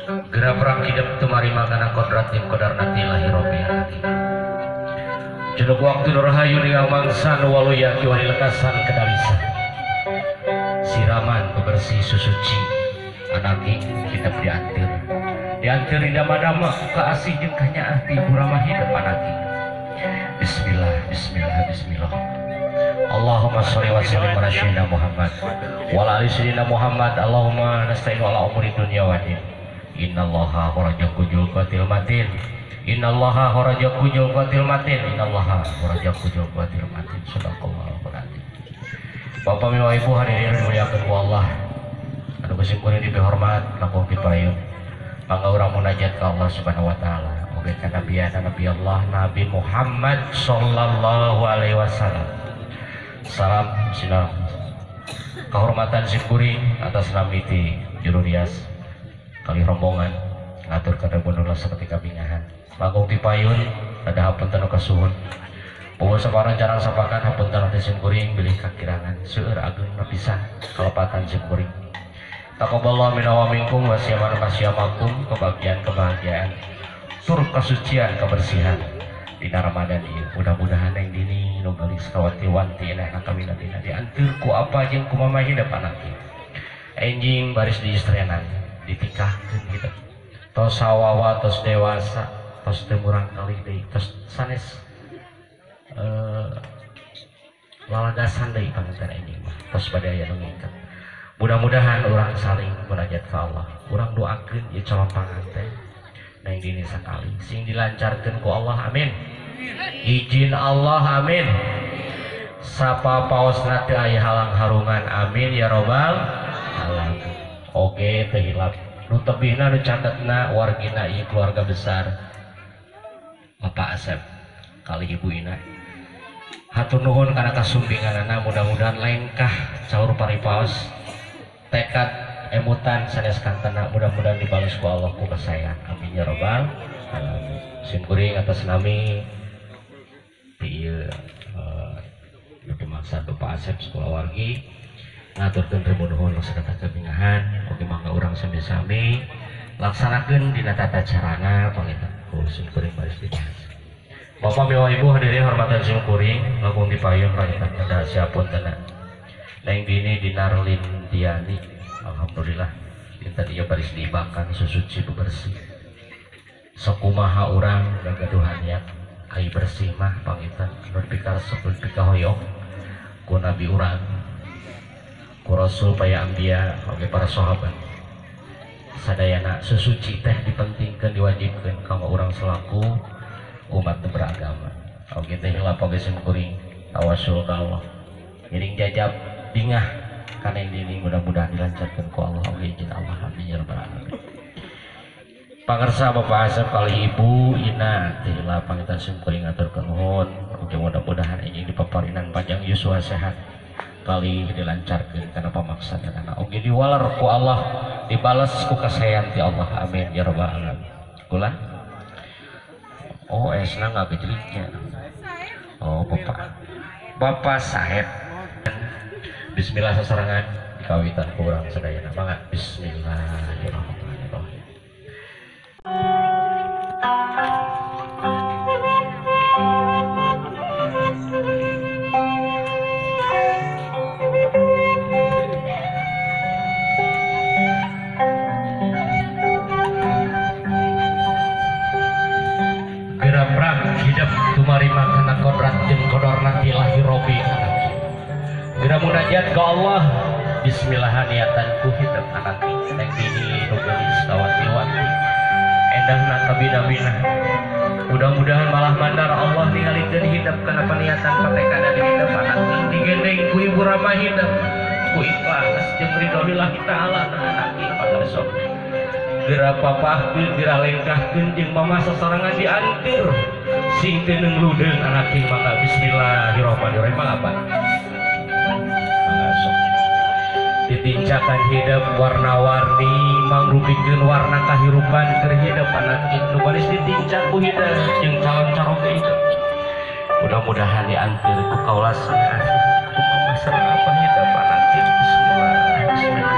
Geraprak hidup tumarima kana kodrat jeung kodarna ti lahir robi anaki. Jeduk waktu nurhayu ningal mangsa nu waluya kiwari lekasan kedalisa. Siraman bebersih susuci anaki hidup diantir. Diantir di dama-dama ka asih jeung kanyaah ti ibu ramah hidup anaki. Bismillah, bismillah, bismillah. Allahumma sholli wa sallim ala sayyidina Muhammad wa ala ali sayyidina Muhammad. Allahumma nasta'inu ala umuri dunya wa din. Innallaha kharajakum qatil matin. Innallaha kharajakum qatil matin. Innallaha kharajakum qatil matin. Sadaqallahu alazim. Bapak miwa ibu hadirin dimuliakan ku Allah. Anu kuring dihormat langkung dipayun. Mangga urang munajat ka Allah Subhanahu wa taala. Oge ka nabiyana Nabi Allah Nabi Muhammad sallallahu alaihi wasallam. Salam sinar kehormatan simkuring atas nami ti juru rias kali rombongan ngaturkeun rebunullah seperti kabingahan. Langkung dipayun ada hapunten nu kasuhun. Puguh saparan jarang sapakan hapunten ti simkuring bilih kakirangan seueur ageung pisan kalepatan simkuring. Taqabbalallahu minna wa minkum wa siyamana masyamakum, kebahagiaan kebahagiaan tur kesucian kebersihan dina Ramadan ieu. Mudah-mudahan yang dini nu geulis kawati-wanti enak kawina-dina dianteur ku apa jeung kumaha hidup anaki. Enjing baris diistrenan ditikahkeun hidup. Tos sawawa tos dewasa tos teu murang kali deui tos sanes lalagasan deui panganten enjing mah tos bade aya nu ngingket. Mudah-mudahan orang saling munajat ka Allah. Urang doakeun ieu calon panganten neng dini sakali sing dilancarkeun ku Allah, amin. Izin Allah, amin. Sapa paosna teu aya halang harungan, amin ya robbal alamin. Oge teu hilap nu tebihna nu catetna wargina ieu keluarga besar Bapak Asep kali Ibu Ina. Hatur nuhun kana kasumpinganana, mudah-mudahan lengkah caur paripaos tekad emutan sanes kantena mudah-mudahan dibalas ku Allah ku kasayang, amin ya robbal alamin. Simkuring atas nami ti ieu dimaksud Bapak Asep sekolah wargi ngaturkeun ribu nuhun sakata kabingahan. Oge mangga urang sami-sami laksanakeun dina tata carana panginten ku simkuring baris dibahas. Bapak miwa ibu hadirin hormatan simkuring langkung dipayun panginten kada siapuntenna. Neng dini dinarlin diani, alhamdulillah dinten ieu baris diibakan susuci bebersih. Sakumaha urang gagaduhan niat ai bersih mah panginten anu dipikaresep dipikahoyong ku nabi urang, ku rasul paya anbiya oge para sahabat. Sadayana sesuci teh dipentingkeun diwajibkeun kanggo urang selaku umat beragama. Oge teh hilap oge simkuring tawasul ka Allah. Ngiring jajab bingah kana yang dini mudah-mudahan dilancarkan ku Allah oge izin Allah, amin ya rabbal alamin. Pangersa Bapak Asep kali Ibu Ina teh hilap panginten simkuring aturkeun nuhun. Oge mudah-mudahan ini dipaparinan panjang yuswa sehat kali dilancarkeun kana pamaksadanana. Oge diwaler ku Allah dibales ku kasayan ti Allah, amin ya rabbal alamin. Kula oh esna nggak gejliknya. Oh Bapak Bapak Saeb. Bismillah sasarangan dikawitan ku urang sadayana mangga. Bismillahirrahmanirrahim. Geraprak hidup tumarima kana kodrat jeung kodorna ti lahir robi anaki. Geura munajat ka Allah, bismillah niatan ku hidup anaki. Neng dini nu geulis kawati-wati endahna kabina-bina. Mudah-mudahan malah mandar Allah ningalikeun hidup kana paniatan patekada di hidup anaki. Digendeng ku ibu ramah hidup ku ikhlas jeung ridho lillahi taala anaki pangaresep. Geura papahkeun geura lengkahkeun jeung mama sasarengan dianteur sing teu nungludeung anaki mangga. Bismillahirrahmanirrahim. Mangga sok ditincakan hidup warna-warni mangrupikeun warna kahirupan keur hidup anaki nu baris ditincak ku hidup jeung calon caroge hidup. Mudah-mudahan dianteur ku kaula asih ku mama sareng apa hidup anaki. Bismillah, bismillah.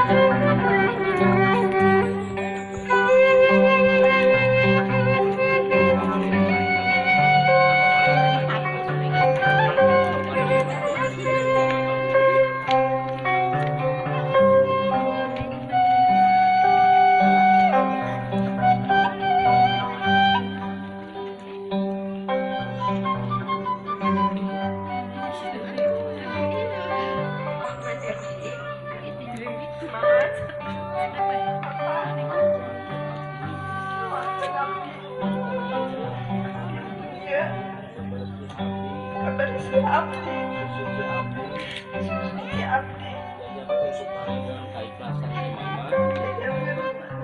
Abdi suci abdi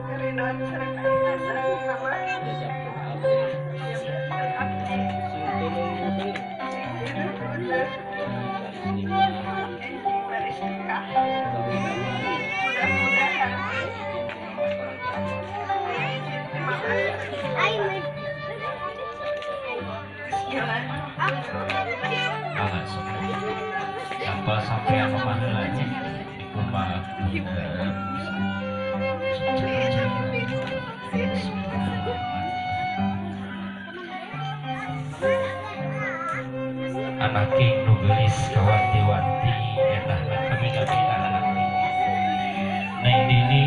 keridhaan sareng keikhlasan mama abdi baris nikah mudah-mudahan. Apa sampai apa mahalanya dikumpul. Anak king nu geulis kawanti-wanti etah kabina-bina anak king. Neng Dini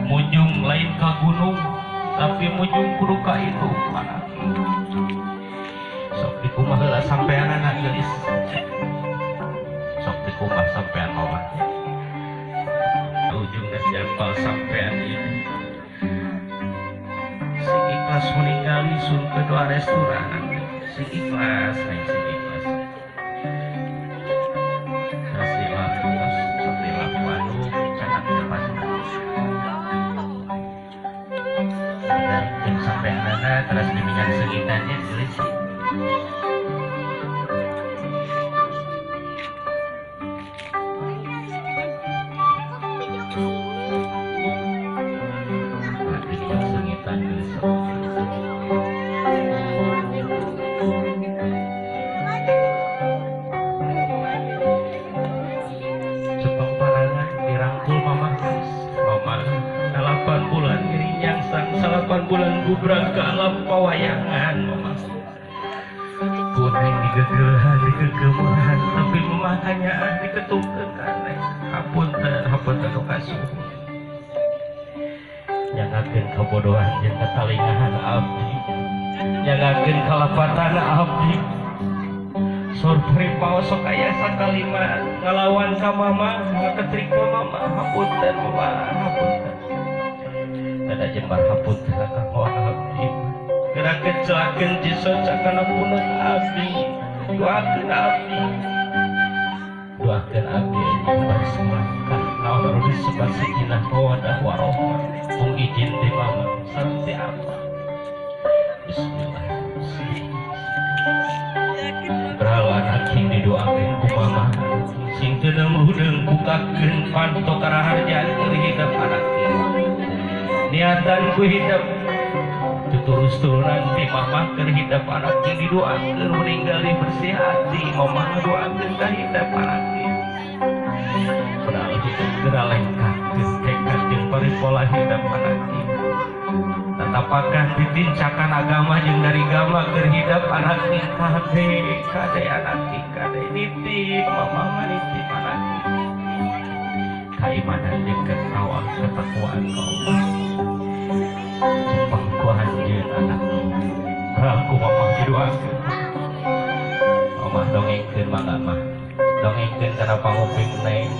munjung lain ka gunung tapi munjung kudu ka itu anak king. Sok dikumbah heula sampean anak geulis. Sok dikumbah sampean mama. Ujung geus jempol sampean ini. Sing ikhlas meninggali sun kedua restoran. Sing ikhlas, neng sing ikhlas. Kasih laku, seperti laku anu, canak cepat. Dan sampai nana terus diminyak segitannya tulis. Diminyak segitan tulis. Bulan gubrang ke alam pawayangan mama kurang digegehan digegemuhan tapi mama hanya diketukkeun hapunten hapunten nu kasuhun nyangakeun kabodohan jeung katalingahan abdi nyangakeun kalapatan abdi surpri paos sok aya sakalimat ngalawan ka mama ngaketrik ka mama hapunten mama hapunten. Ada jembar hapunten ka abdi gerakeun celakeun jisoca kana punut abdi doakeun abdi doakeun abdi bersemangat naon anu disebat sakinah mawaddah warahmah mung izin ti mama sareng ti abah. Bismillah. Berhala anak king didoakeun ku mama sing teu neung bukakeun panto karaharjaan keur hidup anak king. Niatan ku hidup terus turunan ti mama keur hidup anak king didoakeun meninggal di bersih hati mama ngadoakeun ka hidup anak king. Padahal hidup geura lengkahkeun tekad jeung paripola hidup anak king. Tatapakan ditincakan agama jeung dari gama keur hidup anak king kade kade anak king kade nitip mama mah nitip anak king. Kaimanan jeung ketakwaan ketakwaan ka Allah. Cepeng ku anjeun anak ku mama didoakeun mama dongengkeun mangga mah dongengkeun kana panguping neng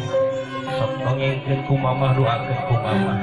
sok dongengkeun ku mama doakeun ku mama.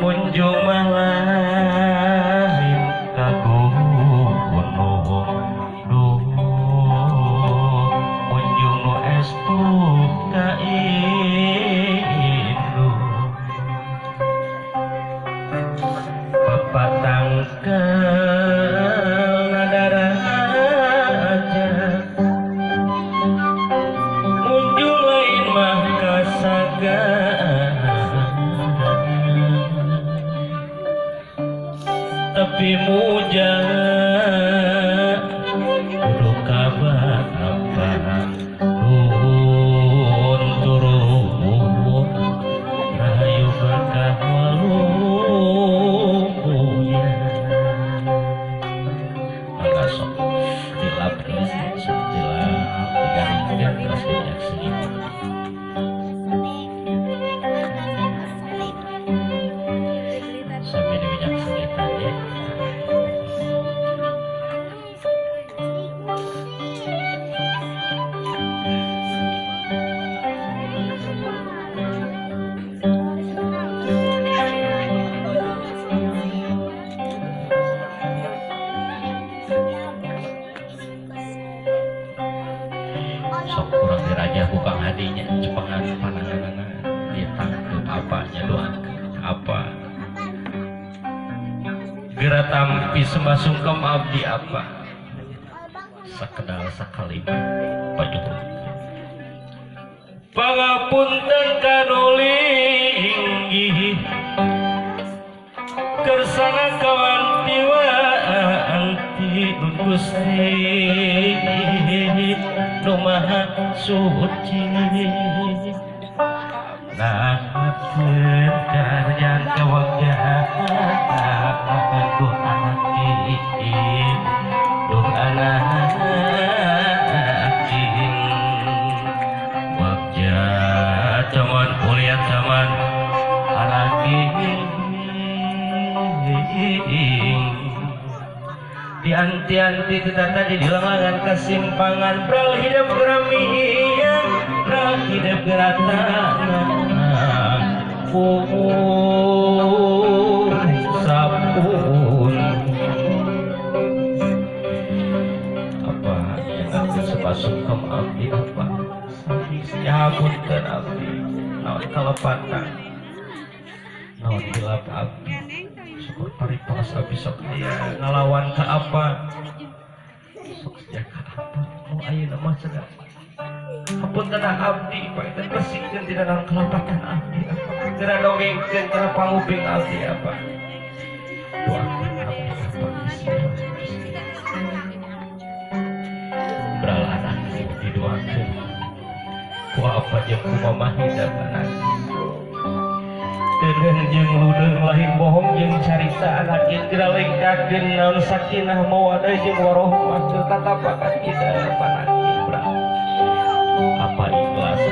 Munjung malahin kagunung duh munjung nu estu ka indu papatangkel nadaraja munjung lain mah kasagara tapi muja Sok kurang dirajah bukang hadinya cepengan pananganana ditangkep apanya doakeun apa. Geura tampi sembah sungkem abdi apa. Sakedal sakalima pajuhun. Pangapunten kanu linggih kersana kawanti wanti nun Gusti nu Maha Suci. Nangakeun karyan kawagyahan duh anak duh anak wagja teman kuliah teman anak dianti-anti tetata di langan kesimpangan bral hidup geramian bral hidup geratana pun sabun apa yang aku sepasuk kem abdi apa siapun dan abdi naon kalepatan naon hilap abdi syukur paripalas abdi sok aya ngalawan ka apa sok sia ka apa oh ayeuna mah cenah hapunten abdi panginten resikeun dina naon kalepatan abdi apa geura dongengkeun kana panguping abdi apa doakeun abdi apa bral anak didoakeun ku apa jeung ku mamah hidep anak Deungeun jeung ludeung lain bohong jeung carita anak ieu geura lengkakeun naon sakinah mawadah jeung warohmah keur tatapakan kita anak bral apa ikhlas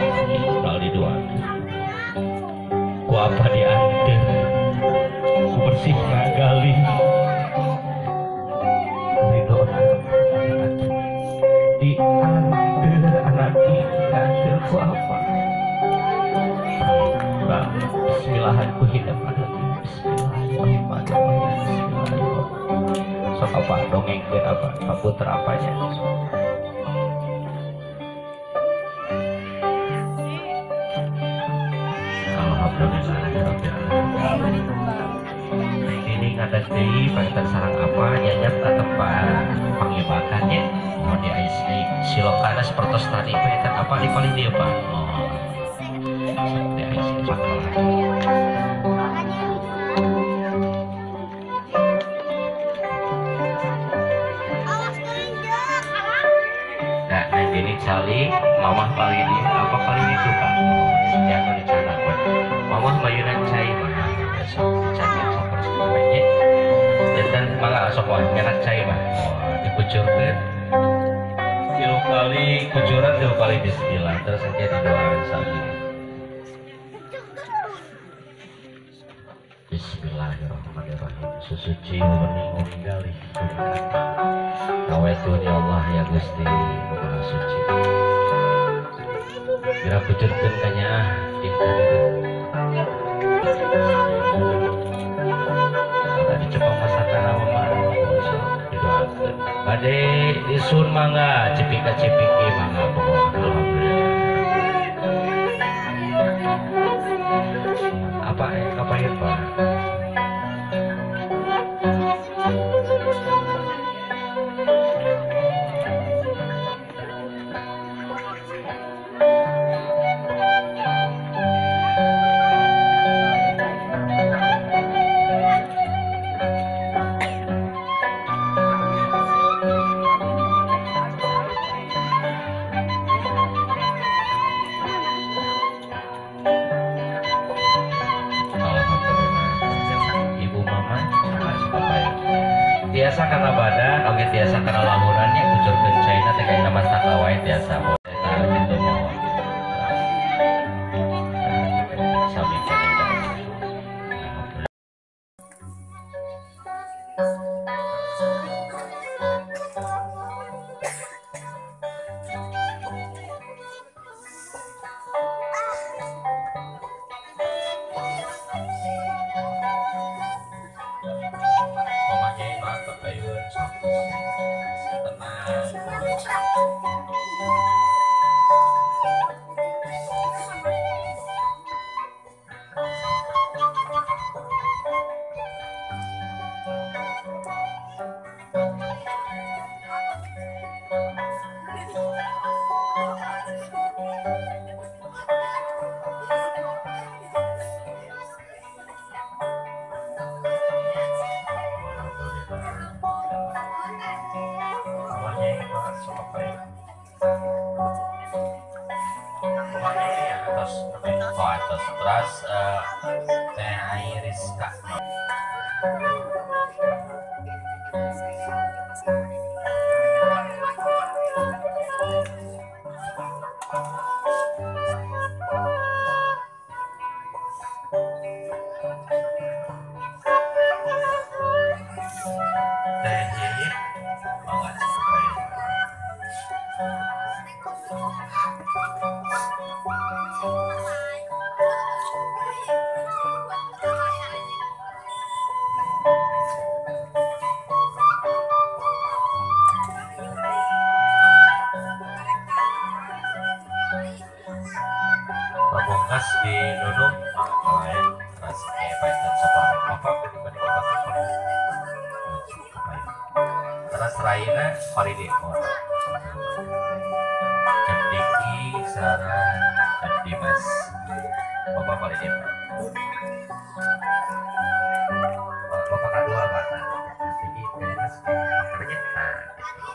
bral didoakeun ku apa dianteur ku bersihna galih ridho dianteur anak dianteur ku apa Bismillahirrahmanirrahim hidup anak Bismillahirrahmanirrahim Bismillahirrahmanirrahim sok apa dongengkeun apa kaputer apanya Alhamdulillahirabbil alamin. Ini ngadak deui panginten sareng apa nyanyat atau pangibakan nya mohon diais deui silokana sapertos tadi panginten apa di paling dieu Pak oh diais pakalah. Nah, ini cali mamah paling di apa paling itu Pak jangan dicanak mamah mayunan cai mah sok dicanak sapertos dan mangga sok wah nyanak cai mah dikucurkeun tilu kali kucuran tilu kali bismillah terus engke didoakeun sami. Bismillahirrahmanirrahim. Susuci wening ninggalih kawetun ya Allah ya Gusti Maha Suci. Geura kucurkeun ka nyaah dinten ada dicepang masakan apa mah didoakeun bade disun mangga cipika cipiki mangga pokokna alhamdulillah. Apa kapahit Pak? Tiasa karena badan, oke tiasa karena lahunannya kucurkeun caina teh kaina mastaka wae tiasa eta kitu moal. Sami panginten. Tenang. atos nembe oh atos terus Teh Airiska. Teh Yeye mangga sampai. Pamungkas di Nunung lain ras paitan sapana bapak bade dibagi terus raina koridor Cendiki sareng Dimas bapak koridor bapak kedua pak jadi Dimas makanya nah gitu.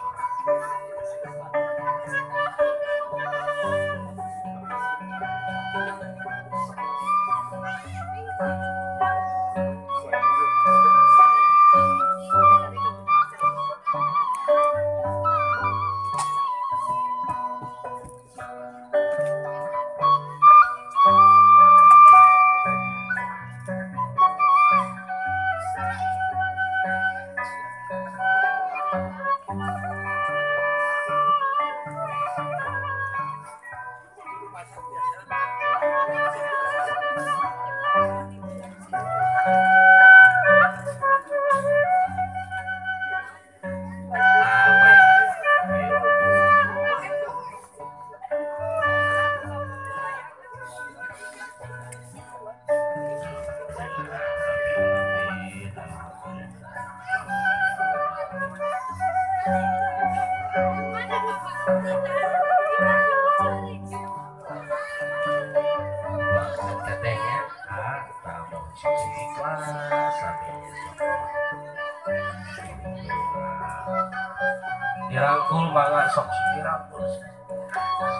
Dirangkul mangga sok dirangkul.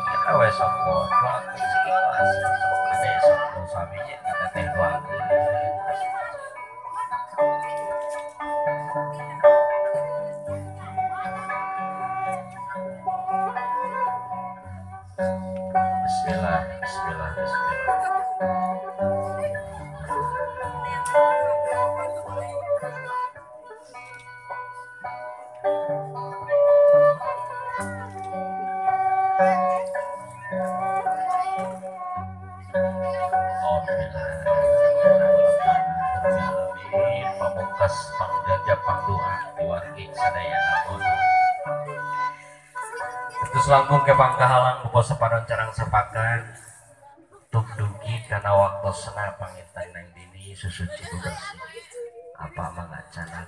Kita we sok doakeun si ikhlas sok ade sok saminya kata teh doakeun. Bismillah, bismillah, bismillah. Pamungkas pangjanja pangdoa diwargi sadayana mohon. Terus langkung ke pangkahalang buka sepanon carang sepakan tuk dugi kana waktosna panginten nang dini susuci bersih. Apa mangacanan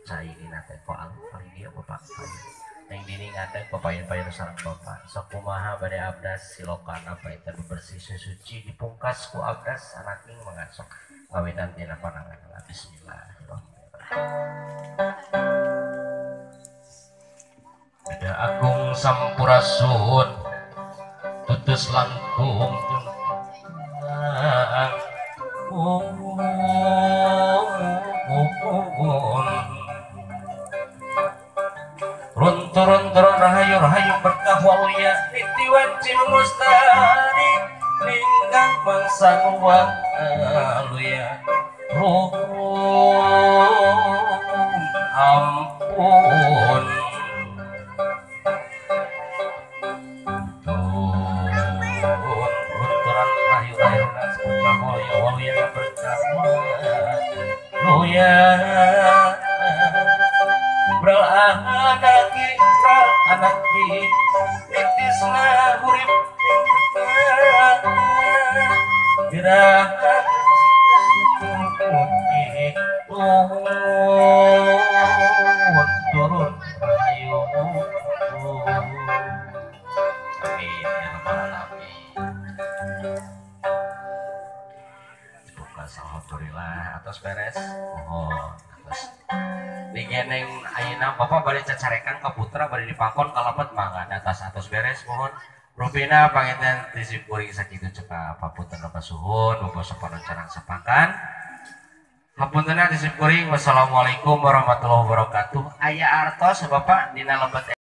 cai dina teh koang paling dieu bapak nang dini ngadeg papayen-payen sareng bapak. Sok kumaha bade abdas silokana panginten bersih susuci dipungkas ku abdas anaking mangasok ngawitan tina panangan. Bismillahirrahmanirrahim. Beda agung sampurasun tutus langkung runturun-turun rahayu-rahayu berkah waluya niti wanci mustari linggang bangsa waluya rum ampun runturan rahayu-rahayu berkah waluya berkah waluya bral anaki itisna hurip gerah turun rahayu. Amin ya rabbal alamin. Dibuka alhamdulillah atas beres. Oh, atas digeneng ayeuna bapak bade cacarekan ka putra bade dipakon kalapet mangga atas atos beres mohon Rupina panginten ti simkuring sakitu cekap, hapunten kasuhun, bapak sapanon carang sepakan. Hapuntenna ti simkuring. Wassalamualaikum warahmatullahi wabarakatuh. Aya artos Bapak dina lebet.